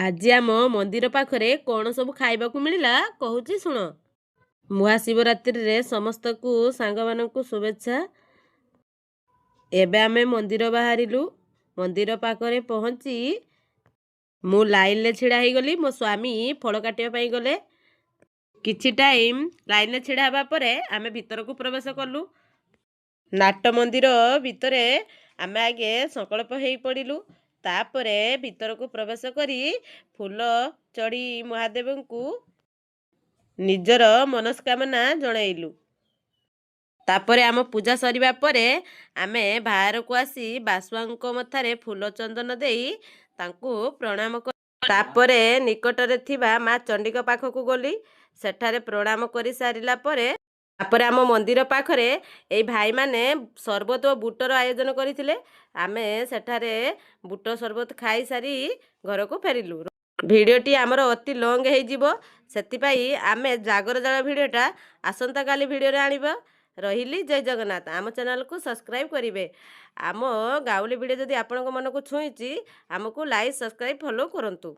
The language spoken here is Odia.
ଆଜି ଆମ ମନ୍ଦିର ପାଖରେ କ'ଣ ସବୁ ଖାଇବାକୁ ମିଳିଲା କହୁଛି ଶୁଣ। ମହାଶିବରାତ୍ରିରେ ସମସ୍ତଙ୍କୁ ସାଙ୍ଗମାନଙ୍କୁ ଶୁଭେଚ୍ଛା। ଏବେ ଆମେ ମନ୍ଦିର ବାହାରିଲୁ। ମନ୍ଦିର ପାଖରେ ପହଞ୍ଚି ମୁଁ ଲାଇନରେ ଛିଡ଼ା ହେଇଗଲି। ମୋ ସ୍ୱାମୀ ଫଳ କାଟିବା ପାଇଁ ଗଲେ। କିଛି ଟାଇମ୍ ଲାଇନରେ ଛିଡ଼ା ହେବା ପରେ ଆମେ ଭିତରକୁ ପ୍ରବେଶ କଲୁ। ନାଟ ମନ୍ଦିର ଭିତରେ ଆମେ ଆଗେ ସଂକଳ୍ପ ହେଇ ପଡ଼ିଲୁ। ତାପରେ ଭିତରକୁ ପ୍ରବେଶ କରି ଫୁଲ ଚଢ଼ି ମହାଦେବଙ୍କୁ ନିଜର ମନସ୍କାମନା ଜଣାଇଲୁ। ତାପରେ ଆମ ପୂଜା ସରିବା ପରେ ଆମେ ବାହାରକୁ ଆସି ବାସୁଆଙ୍କ ମଥାରେ ଫୁଲ ଚନ୍ଦନ ଦେଇ ତାଙ୍କୁ ପ୍ରଣାମ। ତାପରେ ନିକଟରେ ଥିବା ମା ଚଣ୍ଡୀଙ୍କ ପାଖକୁ ଗଲି। ସେଠାରେ ପ୍ରଣାମ କରି ସାରିଲା ପରେ ତାପରେ ଆମ ମନ୍ଦିର ପାଖରେ ଏଇ ଭାଇମାନେ ସରବତ ଓ ବୁଟର ଆୟୋଜନ କରିଥିଲେ। ଆମେ ସେଠାରେ ବୁଟ ସରବତ ଖାଇସାରି ଘରକୁ ଫେରିଲୁ। ଭିଡ଼ିଓଟି ଆମର ଅତି ଲଙ୍ଗ୍ ହେଇଯିବ, ସେଥିପାଇଁ ଆମେ ଜାଗର ଜାଳ ଭିଡ଼ିଓଟା ଆସନ୍ତାକାଲି ଭିଡ଼ିଓରେ ଆଣିବା। ରହିଲି, ଜୟ ଜଗନ୍ନାଥ। ଆମ ଚ୍ୟାନେଲକୁ ସବସ୍କ୍ରାଇବ୍ କରିବେ। ଆମ ଗାଉଁଲି ଭିଡ଼ିଓ ଯଦି ଆପଣଙ୍କ ମନକୁ ଛୁଇଁଛି, ଆମକୁ ଲାଇକ୍, ସବସ୍କ୍ରାଇବ୍, ଫଲୋ କରନ୍ତୁ।